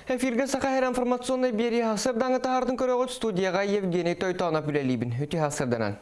Эфиргэ Саха Һэр информационнай биэрии сардаҥа таһаардын көрөҕүт студияҕа Евгений Тойтонов үлэлиибин. Үтүө сарданан.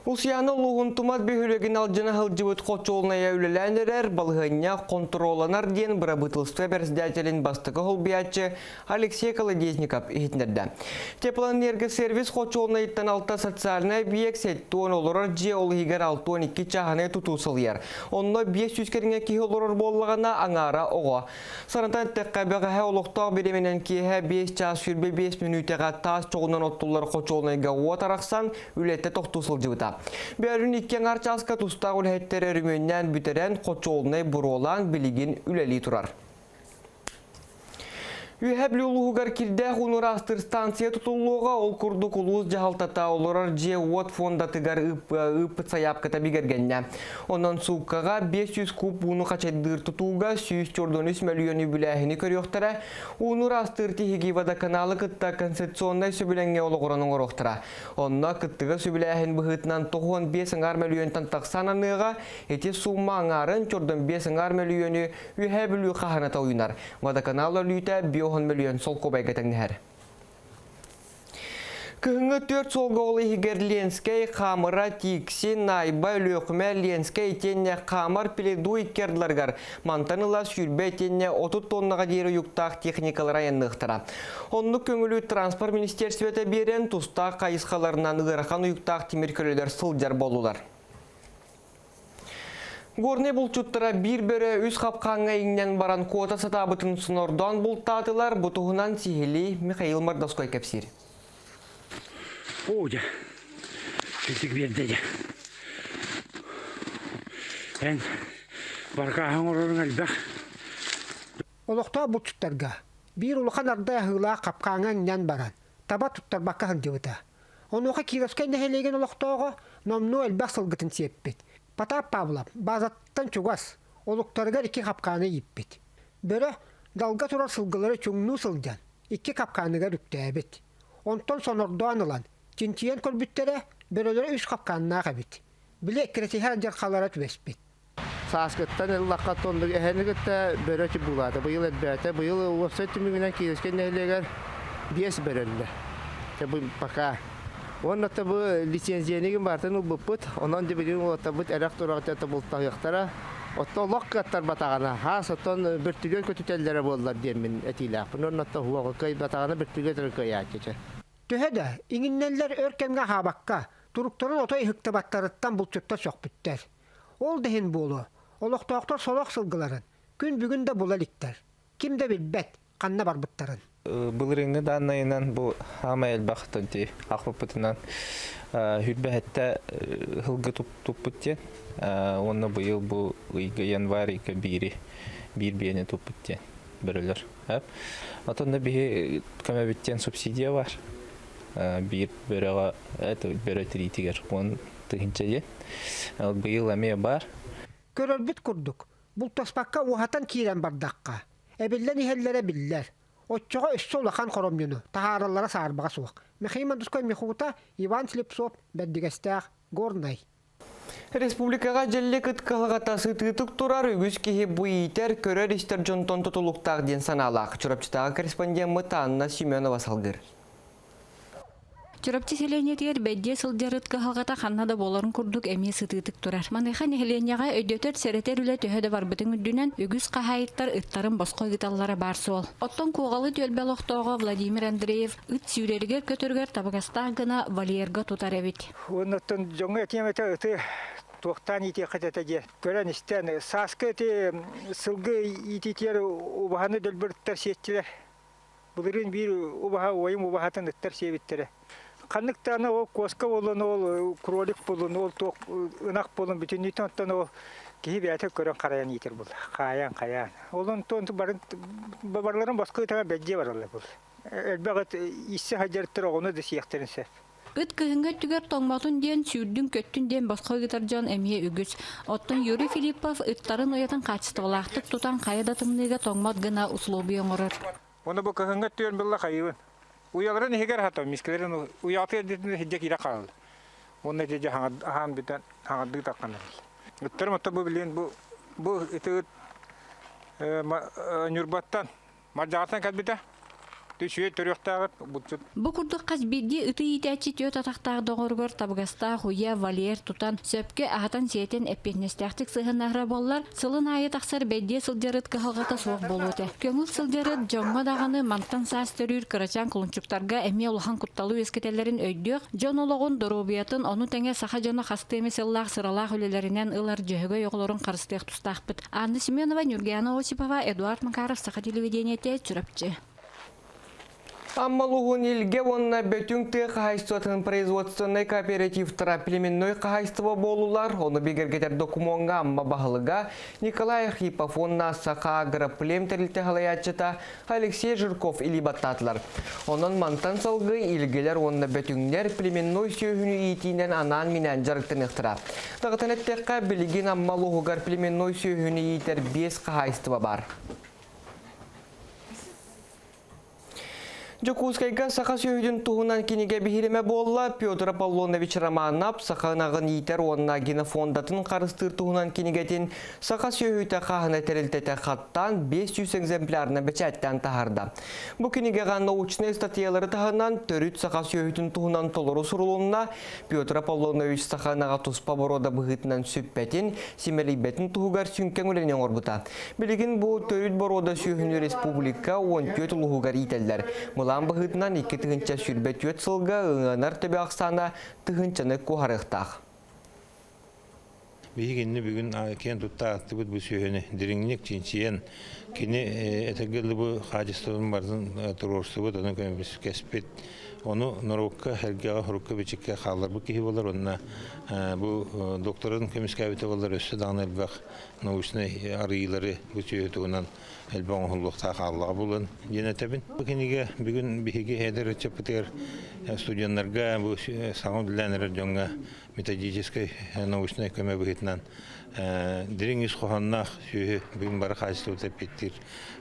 Усуйаана улууһун Тумат бөһүөлэгин алдьана сылдьыбыт хочуолунайа үлэлээн эрэр, балаһыанньа хонтуруолланар диэн бырабыыталыстыба бэрэссэдээтэлин бастакы солбуйааччы Алексей Колодезников иһитиннэрдэ. Теплоэнергосервис хочуолунайыттан алта социальнай объект 70 олорор дьиэ ол иһигэр 62 чааһынай тутуу сылыйар. Онно 500 кэриҥэ киһи олорор буоллаҕына, аҥаара оҕо. Санатан эттэххэ, бэҕэһээ олохтоох бириэмэнэн киэһэ 5 чаас 25 мүнүүтэҕэ таас чоҕунан оттуллар хочуолунайга уот арахсан, үлэтэ тохтуу сылдьыбыта. Бөөлүүн икки аҥаар чааска тустаах үлэһиттэр өрөмүөннээн бүтэрэн, хочуолунай буруолаан билигин үлэлии турар. Үөһээ Бүлүү улууһугар кирдээх ууну ыраастыыр станция тутуллуоҕа. Ол курдук улуус дьаһалтата олорор дьиэ-уот фондатыгар ыыппыт сайаапката бигэргэннэ. Онон сууккаҕа 500 куб ууну хачайдыыр тутууга 143 мөлүйүөн үбүлээһини көрүөхтэрэ. Ууну ыраастыыр тиһиги водоканалы кытта концессионнай сөбүлэҥҥэ олоҕуран оҥоруохтара. Онно кыттыгас үбүлээһин быһыытынан 95 аҥаар мөлүйүөнтэн тахса ананыаҕа. Ити суумма аҥаарын 45 аҥаар мөлүйүөнү Үөһээ Бүлүү хаһааната уйунар. Водоканал өлүүтэ 50 мөлүйүөн солкуобайга тэҥнэһэр. Кыһыҥҥы түөрт суолга ол иһигэр Ленскэй, Хаамыра, Тикси, Найба, Өлүөхүмэ, Ленскэй итиэннэ Хаамар Пеледуй икки ардыларыгар мантан ыла 20 итиэннэ 30 тоннаҕа диэри уйуктаах техникалар айанныахтара. Оннук көҥүлү транспорт министиэрстибэтэ биэрэн, тустаах хайысхаларынан ыарахан уйуктаах тимир көлөлөр сылдьар буоллулар. Горнай булчуттара биир бөрө үс хапкааҥҥа иҥнэн баран куота сатаабытын сонордоон бултаатылар. Бу туһунан сиһилии Михаил Мордовской кэпсиир. Оо дьэ, ситик биэрдэ дьэ. Эн баркааһын оҥороруҥ элбэх. Олохтоох булчуттарга биир улахан ардай аһыылаах хапкааҥҥа иҥнэн баран, таба туттарбакка сылдьыбыта. Онуоха Кировскай нэһилиэгин олохтооҕо номнуо элбэх сылгытын сиэппит. Потап Павлов баазаттан чугас, олуктарыгар икки хапкааны ииппит. Бөрө далга турар сылгылары чуҥнуу сылдьан, икки хапкааныгар үктээбит. Онтон сонордоон ылан, чинчийэн көрбүттэрэ, бөрөлөрө үс хапкааннаах эбит. Били эккирэтиһэр дьархалара түбэспит. Сааскыттан ыллахха тоннук эһэни кытта бөрө чубуулаата. Быйыл элбээтэ. Быйыл уопсай түмүгүнэн Кировскай нэһилиэгэр биэс бөрөллө. Бу пока. Уонна бу лицензиянигин барытын ылбыппыт. Онон дьэ билигин уолаттарбыт эрэх турах тобултаһыахтара. Оттон олох кыаттарбатаҕына, хаас оттон бөртүлүөт көтүтэллэрэ буоллар диэммин этиилээхпин. Уонна оттон кыайбатаҕына бөртүлүөт эрэ кыайааччы. Төһө да иҥиннэллэр өр кэмҥэ аһаабакка, туруктарын отой ыһыктыбаттарыттан булчуттар сөхпүттэр. Ол да иһин буолуо, олохтоохтор сорох сылгыларын күн бүгүн да була иликтэр. Ким да билбэт, ханна барбыттарын. Былырыыҥҥы дааннайынан бу саамай элбэх дии аахпыппытынан хүрбэһэттэ сылгы туппут диэн уонна быйыл бу ыйга январь ыйга биири биир биэни туппут диэн бөрөлөр. Отон да биһи көмөбүттэн субсидия бар. Биир бөрөҕө бөрө тириитигэр уон тыһыынча диэн. Быйыл эмиэ бар. Көрөрбүт курдук, бултаспакка уһатан киирэн бардахха, эбиллэн иһэллэрэ биллэр. Оччоҕо өссө улахан хоромньуну таһаараллара саарбаҕа суох. Михаил Мандускай Михута, Иван Слепцов, Бэрдигэстээх, Горнай. Республикаҕа дьэллик ыт кыһалҕата сытыытык турар, үгүс киһи бу иитэр, көрөр-истэр дьонтон тутулуктаах диэн санаалаах. Чурапчытааҕы корреспондеммыт Анна Семенова салгыыр. Чурапчы сэлиэнньэтигэр бэйдиэ сылдьар ыт кыһалҕата ханна да буоларын курдук эмиэ сытыытык турар. Маныаха нэһилиэнньэҕэ өйдөтөр, сэрэтэр үлэ төһө да барбытын үрдүнэн, үгүс хаһаайыттар ыттарын босхо ыыталлара баар суол. Оттон Куоҕалы түөлбэ олохтооҕо Владимир Андреев ыт сүүрэригэр-көтөрүгэр табыгастаах гына вольерга тутар эбит. Оннуттан дьоҥҥо этиэм этэ ыты туохтаан иитиэххит этэ диэн көрөн-истэн сааскы ити сылгы иитиитигэр убаһаны дөлбөрүттэр сиэччилэр. Былырыын биир убаһа уойум убаһатын ыттар сиэбиттэрэ. Ханнык даҕаны ол куоска буоллун, ол кролик буоллун, ол туох ынах буоллун бүтүннүүтүн оттон ол киһи бэйэтэ көрөн харайан иитэр буолла. Хаайан хайаан. Ол онтон барын барыларын босхо ытаҕа бэдьиэ бараллар буолла. Элбэх ыт иссэ сылдьарыттар оҕону да сиэхтэрин сөп. Ыт кыһыҥҥы өттүгэр тоҥмотун диэн, сүүрдүн-көттүн диэн босхо ыытар дьон эмиэ үгүс. Оттон Юрий Филиппов ыттарын уйатын хаачыстыбалаахтык тутан хайа да тымныыга тоҥмот гына усулуобуйа оҥорор. Уонна бу кыһыҥҥы өттүгэр булла хайыбын. Уйаларын иһигэр хатам, мискэлэрин уйаҕатыгар эрдэтинэ сирдьэ киирэ хаалла. Уонна ити дьэ аһаан бүтэн хаҥардыы таххан эрэл. Ыттарым отто бу билигин бу бу ити ыт Ньурбаттан. Мардьаҕаттан кэлбитэ. Үчүгэй төрүөхтээҕит булчут. Бу курдук хас биирдии ыты иитээччи түөрт атахтаах доҕоругар табыгастаах уйа, вольер тутан, сөпкө аһатан-сиэтэн эппиэтинэстээхтик сыһыаннаһара буоллар, сылын аайы тахсар бэйдиэ сылдьар ыт кыһалҕата суох буолуо этэ. Көҥүл сылдьар ыт дьоҥҥо даҕаны мантан саас төрүүр кырачаан кулунчуктарга эмиэ улахан кутталы үөскэтэллэрин өйдүөх, дьон олоҕун, доруобуйатын, ону тэҥэ саха дьоно хастыы эмэ сыллаах сыралаах үлэлэринэн ылар дьөһөгөй оҕолорун харыстыах тустаахпыт. Анна Семенова, Нюргиана Осипова, Эдуард Макаров, Саха телевидениетэ, Чурапчы. Амма улууһун Илгэ уонна Бөтүҥ тыа хаһаайыстыбатын производственнай кооперативтара племенной хаһаайыстыба буолулар. Ону бигэргэтэр докумуоҥҥа Амма баһылыга Николай Архипов уонна Саха агроплем тэрилтэ салайааччыта Алексей Жирков илии баттаатылар. Онон мантан салгыы илгэлэр уонна бөтүҥнэр племенной сүөһүнү иитиинэн анаан-минээн дьарыктаныахтара. Даҕатан эттэххэ, билигин Амма улууһугар племенной сүөһүнү иитэр биэс хаһаайыстыба баар. Дьокуускайга саха сүөһүтүн туһунан кинигэ биһирэмэ буолла. Петр Аполлонович Романов саха ынаҕын иитэр уонна генофондатын харыстыыр туһунан кинигэтин Саха сүөһүтэ хааһына тэрилтэтэ хаттаан 500 экземплярына бэчээттээн таһаарда. Бу кинигэҕэ научнай ыстатыйалары таһынан төрүт саха сүөһүтүн туһунан толору сурулунна. Петр Аполлонович саха ынаҕа туспа боруода быһыытынан сүппэтин, симэлийбэтин туһугар сүҥкэн үлэни оҥорбута. Билигин бу төрүт боруода сүөһүнү республика 14 улууһугар иитэллэр. Былаан быһыытынан 2024 сылга ыҥанар төбө ахсаана тыһыынчаны куоһарыахтаах. Биһигинни бүгүн киэн тутта ааттыбыт бу сүөһүнү дириҥник чинчийэн, кини этэргэ дылы бу хаачыстыбатын барытын туруорсубут, ону көмүскэспит, ону норуокка, эргэҕэ, сурукка-бичиккэ хаалларбыт киһи буолар уонна бу докторын көмүскээбитэ буоллар өссө даҕаны элбэх научнай арыйыылары бу сүөһү туһунан элбэх оҥоһуллуохтаах хааллаҕа буолан диэн этэбин. Бу кинигэ бүгүн биһиги эдэр ыччаппытыгар студеннарга бу саҥа үлэлээн эрэр дьоҥҥо методическай научнай көмө быһыытынан дириҥ ис хоһоонноох сүөһү бүгүн бары хаачыстыбата эппиэттиир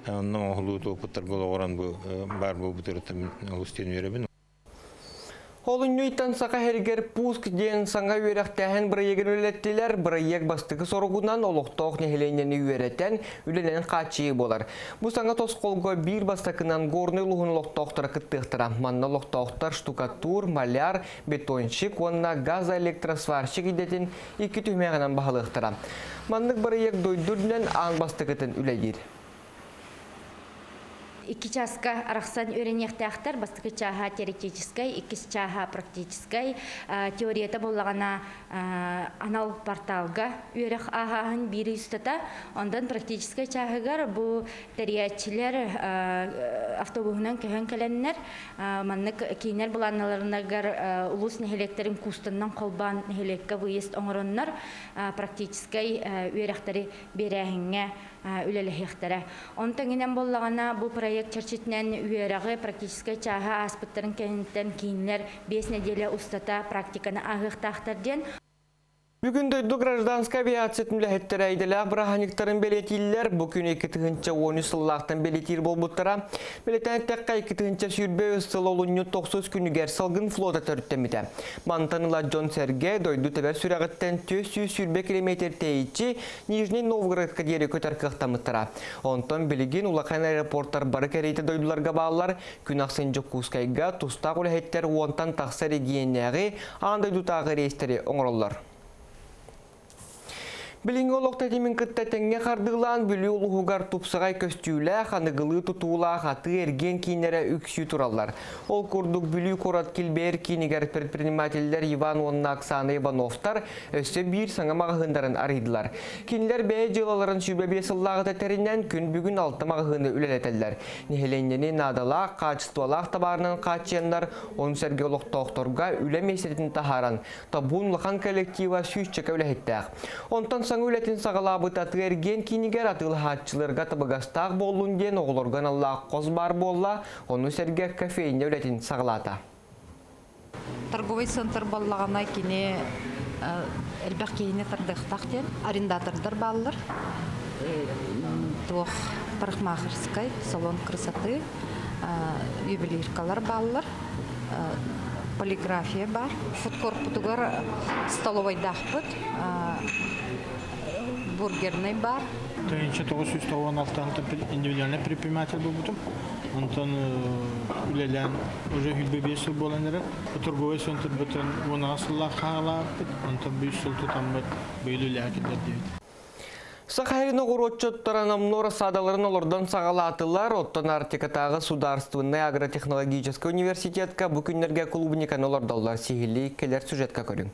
онно оҥоһуллубут уопуттарга олоҕуран бу баар буолбутуттан олус диэн үөрэбин. Олунньуйтан Саха сиригэр Пуск диэн саҥа үөрэхтээһин бырайыагын үлэлэттилэр. Бырайыак бастакы соругунан олохтоох нэһилиэнньэни үөрэтэн, үлэнэн хааччыйыы буолар. Бу саҥа тосхолго биир бастакынан Горнай улууһун олохтоохторо кыттыахтара. Манна олохтоохтор штукатур, маляр, бетонщик уонна газоэлектросварщик идэтин икки түһүмэҕинэн баһылыахтара. Маннык бырайыак дойду үрдүнэн аан бастакытын үлэлиир. Икки чааска арахсан үөрэниэхтээхтэр. Бастакы чааһа теоретическай, иккис чааһа практическай. Теорията буоллаҕына анал порталга үөрэх ааһааһын биир устата. Онтон практическай чааһыгар бу тэрийээччилэр автобуһунан көһөн кэлэннэр Маннык кииннэр былаанналарыгар улуус нэһилиэктэрин куустанынан холбоон нэһилиэккэ выезд оҥороннор практическай үөрэхтэри биэрээһиҥҥэ үлэлэһиэхтэрэ. Онтон иҥинэн буоллаҕына бу проект чэрчитинэн үөрэҕи практическай чааһы ааспыттарын кэнниттэн кииннэр биэс нэдиэлэ устата практиканы ааһыахтаахтар диэн. Бүгүн дойду гражданскай авиациятын үлэһиттэрэ идэлээх бырааһынньыктарын бэлиэтииллэр. Бу күн 2013 сыллаахтан бэлиэтиир буолбуттара. Бэлиэтээн эттэххэ, 2023 сыл олунньу тохсус күнүгэр салгын флота төрүттэммитэ. Мантан ыла дьон-сэргэ дойду тэбэр сүрэҕиттэн 420 километр тэйиччи Нижний Новгородка диэри көтөр кыахтаммыттара. Онтон билигин улахан аэропортар бары кэриэтэ дойдуларга бааллар. Күн ахсын Дьокуускайга тустаах үлэһиттэр уонтан тахса регионнааҕы аан дойдутааҕы рейстэри оҥороллор. Билиҥҥи олох тэтимин кытта тэҥҥэ хардыылаан Бүлүү улууһугар тупсаҕай көстүүлээх, аныгылыы тутуулаах атыы-эргиэн кииннэрэ үксүү тураллар. Ол курдук Бүлүү куорат килбэйэр киинигэр предпринимателлэр Иван уонна Оксана Ивановтар өссө биир саҥа маҕаһыыннарын арыйдылар. Кинилэр бэйэ дьыалаларын 25 сыллааҕыта тэринэн күн бүгүн алта маҕаһыыны үлэлэтэллэр. Нэһилиэнньэни наадалаах, хаачыстыбалаах табаарынан хааччыйаннар Ону сэргэ олохтоохторго үлэ миэстэтин таһааран, Табуун улахан коллектива сүүсчэкэ үлэһиттээх. Онтон саҥа үлэтин саҕалаабыт атыы-эргиэн киинигэр атыылаһааччыларга табыгастаах буоллун диэн оҕолорго аналлаах хос баар буолла, ону сэргэ кофейня үлэтин саҕалаата. Торговый центр буоллаҕына кини элбэх киһини тардыахтаах диэн арендатордар бааллар. Туох парикмахерскай, салон красоты, ювелиркалар бааллар, полиграфия баар. Фудкорпутугар столовайдаахпыт. Бургерный бар. 1996 индивидуальный предприниматель буолбутум. Онтон үлэлээн уже 25 сыл буолан эрэр. Торговый центр бүтэн 10 сыллаах хаалааппыт. Онтон 5 сыл тутаммыт быйыл үлэҕэ киллэрдибит. Саха сирин оҕуруотчуттара номнуо рассадаларын олордон саҕалаатылар. Оттон Арктикатааҕы судаарыстыбаннай агротехнологическай университетка бу күннэргэ клубниканы олордоллор. Сиһилии кэлэр сюжетка көрүҥ.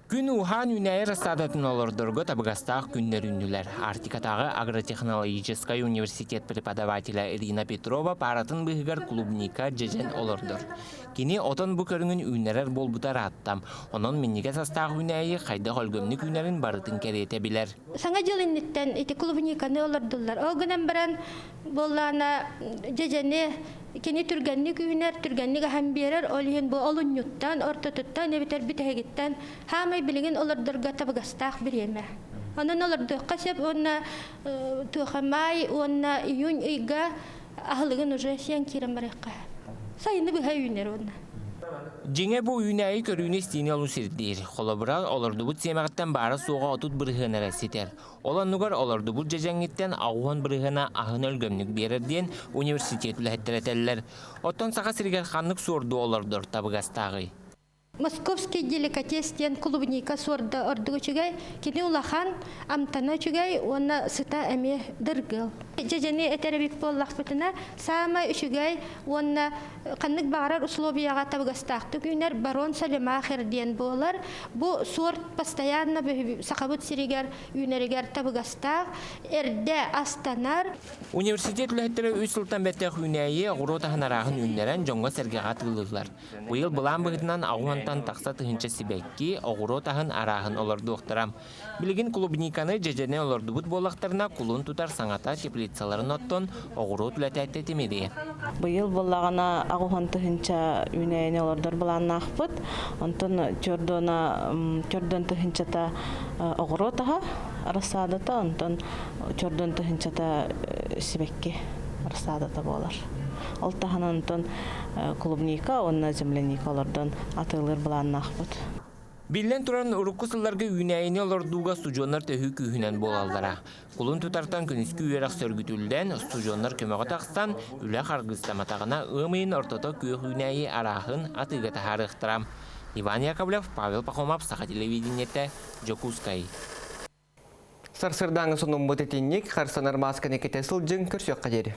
Күн ууһаан үүнээйи рассадатын олордорго табыгастаах күннэр үүннүлэр. Арктикатааҕы агротехнологическай университет преподавателэ Ирина Петрова пааратын быыһыгар клубника дьэдьэн олордор. Кини отон бу көрүҥүн үүннэрэр буолбута ыраатта. Онон минньигэс астаах үүнээйи хайдах өлгөмнүк үүнэрин барытын кэриэтэ билэр. Саҥа дьыл инниттэн ити клубниканы олордуллар. Ол гынан баран буоллаана дьэдьэни кини түргэнник үүнэр, түргэнник аһан биэрэр, ол иһин бу олунньуттан, ортотуттан эбэтэр бүтэһигиттэн хаамай билигин олордорго табыгастаах бириэмэ. Онон олордуохха сөп уонна туоха маай уонна июнь ыйга аһылыгын уже сиэн киирэн барыахха. Сайыны быһа үүнэр уонна. Дьиҥэ бу үүнээйи көрүүнү-истиини олус ирдиир. Холобура, олордубут сиэмэҕиттэн баара-суоҕа 30% эрэ ситэр. Ол оннугар олордубут дьэдьэҥҥиттэн 80 бырыһыана аһын өлгөмнүк биэрэр диэн университет үлэһиттэрэ этэллэр. Оттон Саха сиригэр ханнык суорду олордор табыгастааҕый? Московский деликатес диэн клубника суорда ордук үчүгэй. Кини улахан, амтана үчүгэй уонна сыта эмиэ дыргыл. Дьэдьэни этэр эбит буоллахпытына, саамай үчүгэй уонна ханнык баҕарар условияҕа табыгастаахтык үүнэр барон Салемахер диэн буолар. Бу суорт постоянно Сахабыт сиригэр үүнэригэр табыгастаах, эрдэ астанар. Университет үлэһиттэрэ үс сылтан бэттэх үүнээйи оҕуруот аһын арааһын үүннэрэн дьоҥҥо-сэргэҕэ атыылыыллар. Быйыл былаан быһыытынан 80-тан тахса тыһыынча сибэкки, оҕуруот аһын арааһын олордуохтара. Билигин клубниканы, дьэдьэни олордубут буоллахтарына, кулун тутар саҥата теплицаларын оттон оҕуруот үлэтэ тэтимириэ. Быйыл буоллаҕына аҕуһан тыһыынча үүнээйини олордор былааннаахпыт. Онтон чордуона чордон тыһыынчата оҕуруот аһа рассадата, онтон чордон тыһыынчата сибэкки рассадата буолар. Ол таһынан онтон клубника уонна земляника олордон атыылыыр былааннаахпыт. Биллэн туран, урукку сылларга үүнээйини олордууга устудьуоннар төһүү күүһүнэн буолаллара. Кулун тутартан күнүскү үөрэх сөргүтүллэн, устудьуоннар көмөҕө тахсан, үлэ харгыстаматаҕына ыам ыйын ортото күөх үүнээйи арааһын атыыга таһаарыахтара. Иван Яковлев, Павел Пахомов, Саха телевидениетэ, Дьокуускай. Сарсырдааҥы сонуммут итинник, харсанар маасканы кэтэ сылдьыҥ, көрсүөххэ диэри.